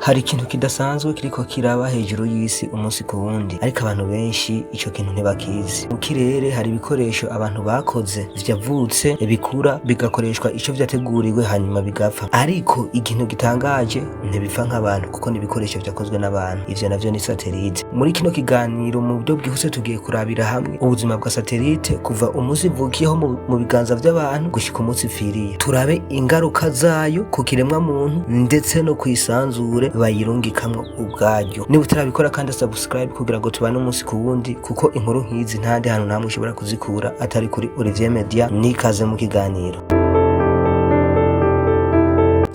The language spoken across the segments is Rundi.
Hari ikintu kidasanzwe kiriko kiraba hejuru y'isi umunsi ku wundi, ariko abantu benshi ico kintu ntibakizi. Mu kirere hari ibikoresho abantu bakoze vyavutse, bikura, bigakoreshwa ico vyateguriwe, hanyuma bigapfa. Ariko ikintu gitangaje, ntibipfa nk'abantu, kuko ni ibikoresho vyakozwe n'abantu. Ivyo navyo ni satellite. Muri kino kiganiro, mu buryo bwihuse, tugiye kurabira hamwe ubuzima bwa satellite kuva umunsi ivukiyeho mu biganza vy'abantu gushika umunsi ipfiriye. Turabe ingaruka zayo ku kiremwa muntu ndetse no kw'isanzure bayirungikamwo ubwaryo. Niba utarabikora, kandi subscribe kugira ngo tubane umunsi ku wundi, kuko inkuru nk'izi ntandi hantu namwe ushobora kuzikura atari kuri Olivier Media. Nikaze mu kiganiro.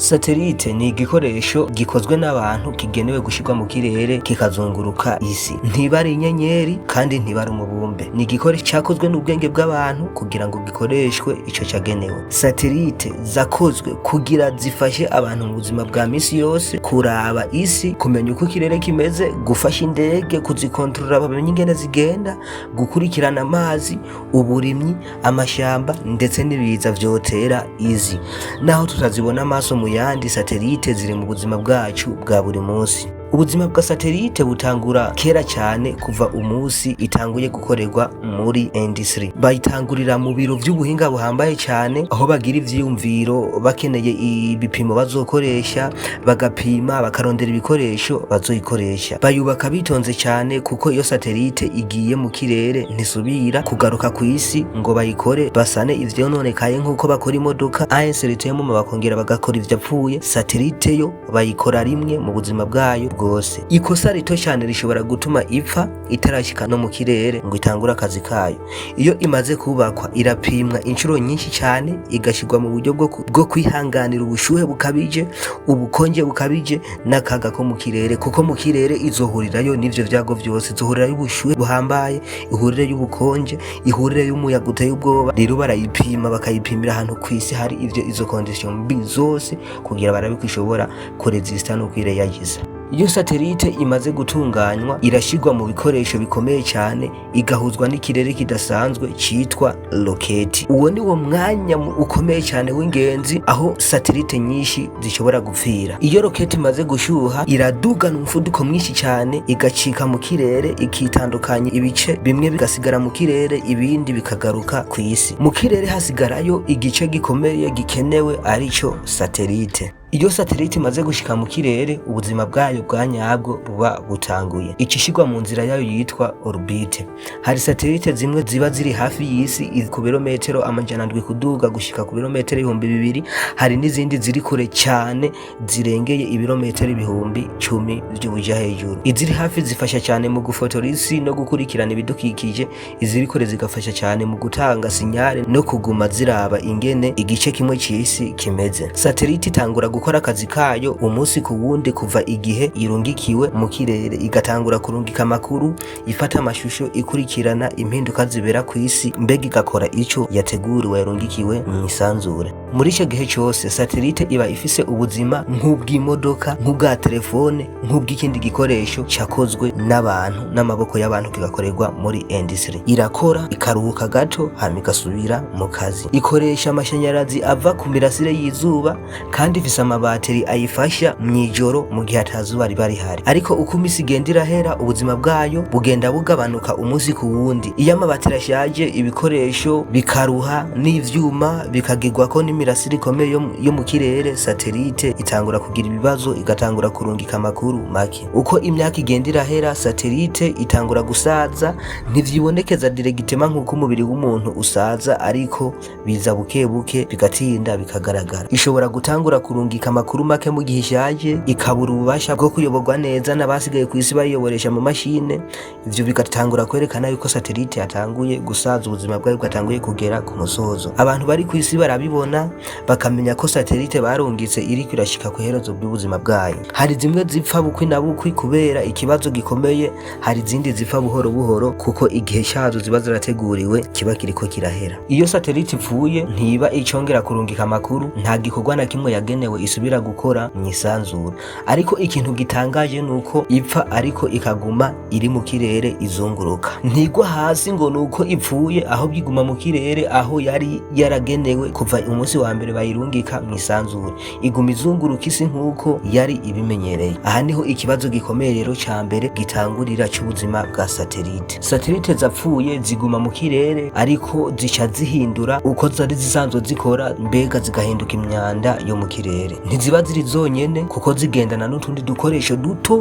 Satellite ni igikoresho gikozwe n'abantu kigenewe gushirwa mu kirere kikazunguruka isi. Ntiba ari inyenyeri kandi ntiba ari umubumbe. Ni igikoresho cyakozwe n'ubwenge bw'abantu kugira ngo gikoreshwe ico cagenewe. Satellite zakozwe kugira zifashe abantu mu buzima bwa misi yose: kuraba isi, kumenya uko ikirere kimeze, gufasha indege kuzikontorora bamenye ingene zigenda, gukurikirana amazi, uburimyi, amashamba ndetse n'ibiza vyotera izi. Naho tutazibona amaso mu yandi, satellite ziri mu buzima bwacu bwa buri munsi. Ubuzima bwa satellite butangura kera cyane, kuva umunsi itanguye gukorerwa muri industry. Bayitangurira mu biro vy'ubuhinga buhambaye cyane, aho bagira ivyiyumviro, bakeneye ibipimo bazokoresha, bagapima, bakarondera ibikoresho bazoyikoresha. Bayubaka bitonze cyane, kuko iyo satellite igiye mu kirere ntisubira kugaruka ku isi ngo bayikore basane ivyononekaye nk'uko bakora imodoka ayenseritemo, bakongera bagakora ivyapfuye. Satellite yo bayikora rimwe mu buzima bwayo bwose. Ikosa rito cyane rishobora gutuma ipfa itarashika no mu kirere ngo itangure akazi kayo. Iyo imaze kubakwa, irapimwa inshuro nyinshi cyane, igashyirwa mu buryo bwo kwihanganira ubushuhe bukabije, ubukonje bukabije n'akaga ko mu kirere, kuko mu kirere izohurirayo n'ivyo vyago vyose. Izohurirayo ubushuhe buhambaye, ihurire y'ubukonje, ihurire y'umuyaga uteye ubwoba. Rero barayipima, bakayipimira ahantu kw'isi hari ivyo izo condition mbi zose, kugira barabe ko ishobora kurezista no kwireyagiza. Iyo satellite imaze gutunganywa, irashyirwa mu bikoresho bikomeye cyane, igahuzwa n'ikirere kidasanzwe cyitwa roketi. Uwo ni wo mwanya ukomeye cyane w'ingenzi aho satellite nyinshi zishobora gupfira. Iyo roketi imaze gushyuha, iradugana umuvuduko mwinshi cyane, igacika mu kirere, ikitandukanya ibice: bimwe bigasigara mu kirere, ibindi bikagaruka ku isi. Mu kirere hasigarayo igice gikomeye gikenewe, arico satellite. Iyo satellite imaze gushika mu kirere, ubuzima bwayo bwa nyabwo buba butanguye. Ikishirwa mu nzira yayo yitwa orbite. Hari satellite zimwe ziba ziri hafi y'isi, ku birometero 700 kuduga gushika ku birometero 2000. Hari n'izindi ziri kure cyane, zirengeye ibirometero 10.000 vy'ubuja hejuru. Iziri hafi zifasha cyane mu gufotora isi no gukurikirana ibidukikije. Iziri kure zigafasha cyane mu gutanga signal no kuguma ziraba ingene igice kimwe c'isi kimeze. Satellite itangura gukora akazi kayo umunsi ku wundi kuva igihe irungikiwe mu kirere, igatangura kurungika amakuru, ifata amashusho, ikurikirana impinduka zibera ku isi, mbega igakora ico yateguriwe, yarungikiwe mu isanzure. Muri ico gihe cose, satellite iba ifise ubuzima nk'ubw'imodoka, nk'ubwa telefone, nk'ubw'ikindi gikoresho cakozwe n'abantu, n'amaboko y'abantu, kigakorerwa muri industry. Irakora, ikaruhuka gato, hama igasubira mu kazi. Ikoresha amashanyarazi ava ku mirasire y'izuba, kandi ifise amabateri ayifasha mw'ijoro mu gihe atazuba riba rihari. Ariko uko imisi igenda irahera, ubuzima bwayo bugenda bugabanuka umunsi ku wundi. Iyo amabateri ashaje, ibikoresho bikaruha n'ivyuma bikagirwako n'imirasire ikomeye yo mu kirere, satellite itangura kugira ibibazo, igatangura kurungika amakuru make. Uko imyaka igenda irahera, satellite itangura gusaza. Ntivyibonekeza directement nk'uko umubiri w'umuntu usaza, ariko biza buke buke, bigatinda bikagaragara. Ishobora gutangura kurungika amakuru make mu gihe ishaje, ikabura ububasha bwo kuyoborwa neza n'abasigaye ku isi bayiyoboresha mu mashine. Ivyo bigatangura kwerekana yuko satellite yatanguye gusaza, ubuzima bwayo bwatanguye kugera ku musozo. Abantu bari ku isi barabibona, bakamenya ko satellite barungitse iriko irashika ku iherezo ry'ubuzima bwayo. Hari zimwe zipfa bukwi na bukwi kubera ikibazo gikomeye, hari izindi zipfa buhoro buhoro kuko igihe cazo ziba zirateguriwe kiba kiriko kirahera. Iyo satellite ipfuye, ntiba icongera kurungika amakuru, nta gikorwa na kimwe yagenewe isubira gukora mw'isanzure. Ariko ikintu gitangaje nuko ipfa ariko ikaguma iri mu kirere izunguruka. Ntigwa hasi ngo nuko ipfuye, ahubwo iguma mu kirere aho yari yaragenewe kuva umunsi. wa mbere bayirungika mw'isanzure. Iguma izunguruka isi nk'uko yari ibimenyereye. Aha niho ikibazo gikomeye rero ca mbere gitangurira c'ubuzima bwa satelite. Satelite zapfuye ziguma mu kirere, ariko zica zihindura uko zari zisanzwe zikora, mbega zigahinduka imyanda yo mu kirere. Ntiziba ziri zonyene, kuko zigendana n'utundi dukoresho duto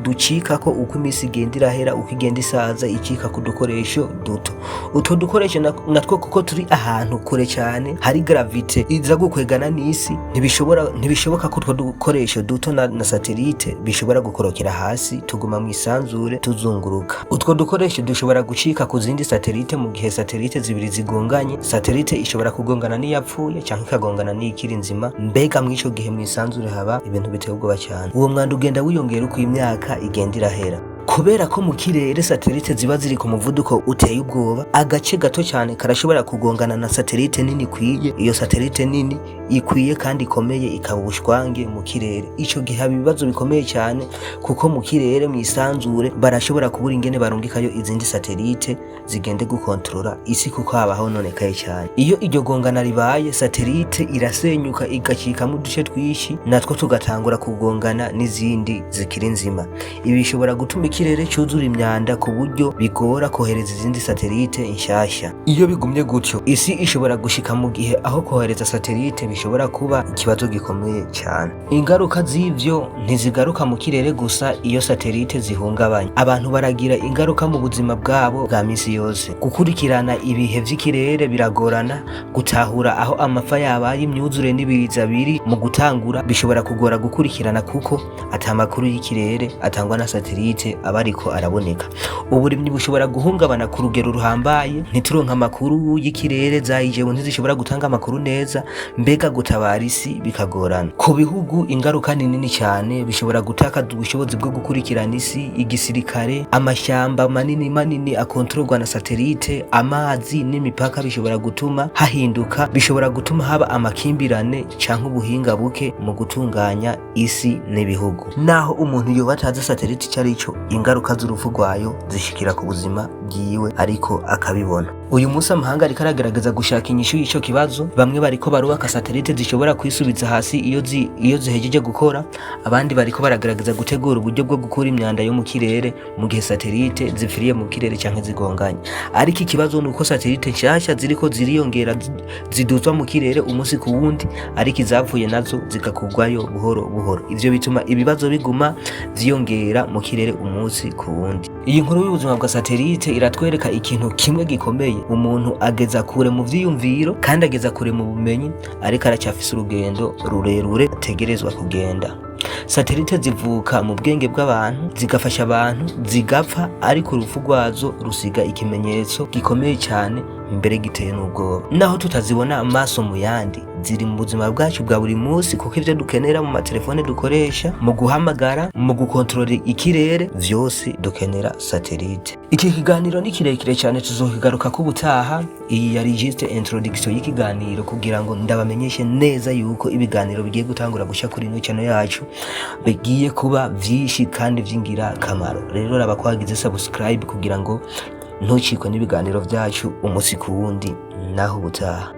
ducikako uko imisi igenda irahera, uko igenda isaza icika ku dukoresho duto. Utwo dukoresho natwo, kuko turi ahantu kure cyane hari gravité iza gukwegana n'isi, ntibishoboka ko utwo dukoresho duto na satelite bishobora gukorokera hasi. Tuguma mu isanzure tuzunguruka. Utwo dukoresho dushobora gucika ku zindi satelite mu gihe satelite zibiri zigonganye. Satelite ishobora kugongana n'iyapfuye cyangwa ikagongana n'iyikiri nzima. Mbega mw'ico gihe mu isanzure haba ibintu biteye ubwoba cyane. Uwo mwanda ugenda wiyongera uko imyaka igenda irahera. Kubera ko mu kirere satelite ziba ziri ku muvuduko uteye ubwoba, agace gato cyane karashobora kugongana na satelite nini ikwiye. Iyo satelite nini ikwiye kandi ikomeye ikaba ubushwange mu kirere. Ico gihe haba ibibazo bikomeye cyane, kuko mu kirere mu isanzure barashobora kubura ingene barungikayo izindi satelite zigende gukontorora isi, kuko haba hononekaye cyane. Iyo iryo gongana ribaye, satelite irasenyuka igacikamo uduce twinshi, natwo tugatangura kugongana n'izindi zikiri nzima. Ibi bishobora gutuma ikirere cyuzura imyanda ku buryo bigora kohereza izindi satelite nshasha. Iyo bigumye gutyo, isi ishobora gushika mu gihe aho kohereza satelite bishobora kuba ikibazo gikomeye cyane. Ingaruka z'ivyo ntizigaruka mu kirere gusa. Iyo satelite zihungabanye, abantu baragira ingaruka mu buzima bwabo bwa misi yose. Gukurikirana ibihe vy'ikirere biragorana, gutahura aho amafa yabaye, imyuzure n'ibiza biri mu gutangura bishobora kugora gukurikirana, kuko ata makuru y'ikirere atangwa na satelite aba ariko araboneka. Uburimyi bushobora guhungabana ku rugero ruhambaye. Ntituronke amakuru y'ikirere, za ijebu ntizishobora gutanga amakuru neza, mbega gutabara isi bikagorana. Ku bihugu ingaruka ni nini cyane. Bishobora gutakaza ubushobozi bwo gukurikirana isi, igisirikare, amashyamba manini manini akontororwa na satelite, amazi n'imipaka bishobora gutuma hahinduka, bishobora gutuma haba amakimbirane canke ubuhinga buke mu gutunganya isi n'ibihugu. Naho umuntu yoba atazi satelite ico arico, ingaruka z'urupfu rwayo zishikira ku buzima bwiwe ariko akabibona. Uyu munsi amahanga ariko aragerageza gushaka inyishu y'ico kibazo. Bamwe bariko barubaka satelite zishobora kwisubiza hasi iyo zihejeje gukora, abandi bariko baragerageza gutegura uburyo bwo gukura imyanda yo mu kirere mu gihe satelite zipfiriye mu kirere canke zigonganye. Ariko ikibazo ni uko satelite nshasha ziriko ziriyongera, ziduzwa mu kirere umunsi ku wundi, ariko izapfuye nazo zigakugwayo buhoro buhoro. Ivyo bituma ibibazo biguma vyiyongera mu kirere umunsi ku wundi. Iyi nkuru y'ubuzima bwa satelite iratwereka ikintu kimwe gikomeye: umuntu ageza kure mu vyiyumviro kandi ageza kure mu bumenyi, ariko aracyafise urugendo rurerure ategerezwa kugenda. Satelite zivuka mu bwenge bw'abantu, zigafasha abantu, zigapfa, ariko urupfu rwazo rusiga ikimenyetso gikomeye cyane, mbere giteye n'ubwoba. Naho tutazibona amaso mu yandi, ziri mu buzima bwacu bwa buri munsi, kuko ivyo dukenera mu matelefone dukoresha, mu guhamagara, mu gukontorora ikirere, vyose dukenera satelite. Iki kiganiro ni kirekire cyane, tuzokigaruka ko ubutaha. Iyi yari juste introduction y'ikiganiro, kugira ngo ndabamenyeshe neza yuko ibiganiro bigiye gutangura gushya kuri ino channel yacu bigiye kuba vyinshi kandi vy'ingirakamaro. Rero raba ko wagize subscribe kugira ngo ntucikwe n'ibiganiro vyacu umunsi ku wundi. Naho ubutaha.